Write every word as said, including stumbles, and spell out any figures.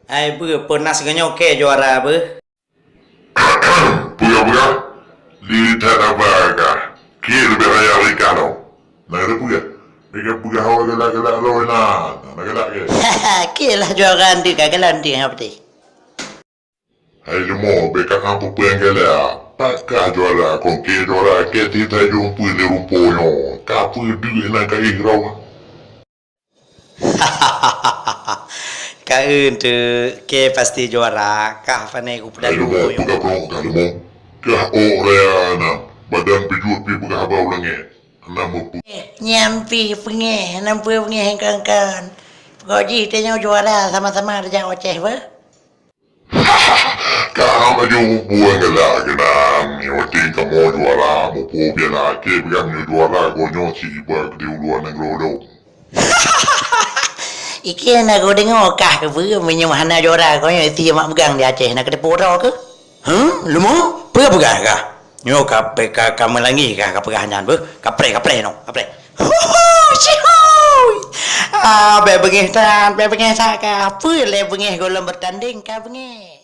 Hai beuh, peunas geuh nyoe kèe juara beuh. Peugah-peugah, li that haba kah. Kèe leubeh raya rika nyoe. Na gata peugah. Bèk kapeugah haba galak-galak droe na. Na galak kèe. Kèe lah juara nteuk ka galak nteuk haba teuh. Hai leumo, bèk ka hana peue-peue nyang galak. Pat kah juara, kon kèe juara, kèe teuh tajok peue lé rumpok nyoe. Ka peue deuk na ka éh droe. Ka eu nteuk, kèe pasti juara, kah pané kupeugah. Hai leumo, peugah brok kah leumo. Kah ôk raya na, badan pih jeuet pih peugah haba u langèt. Hana meupeue. Eh, nyan pih beungèh, hana peue beungèh kon-kon. Pokok jih tanyoe juara sama-sama tajak u Aceh beuh. Ka maju bubueng galak keunan, nyang penting kamoe juara, muphom piala. Kèe peugah meunyoe juara, gobnyoe si iba di uluwa nanggroe dong. Ikèe na kudeungö kah keupeue meunyoe hana juara, gobnyoe si mak meugang di Aceh na kateupeue droe keuh? Huh? Leumo? Peue peugah kah? Nyoe ka, ka, ka meulangèh kah kapeugah nyan beuh? Kapreh, kapreh nyoe, kapreh. Huhu, cihui! Ah, bèk beungèh that, bèk beungèh that kah. Peue lé beungèh gohlom beurtandéng ka beungèh.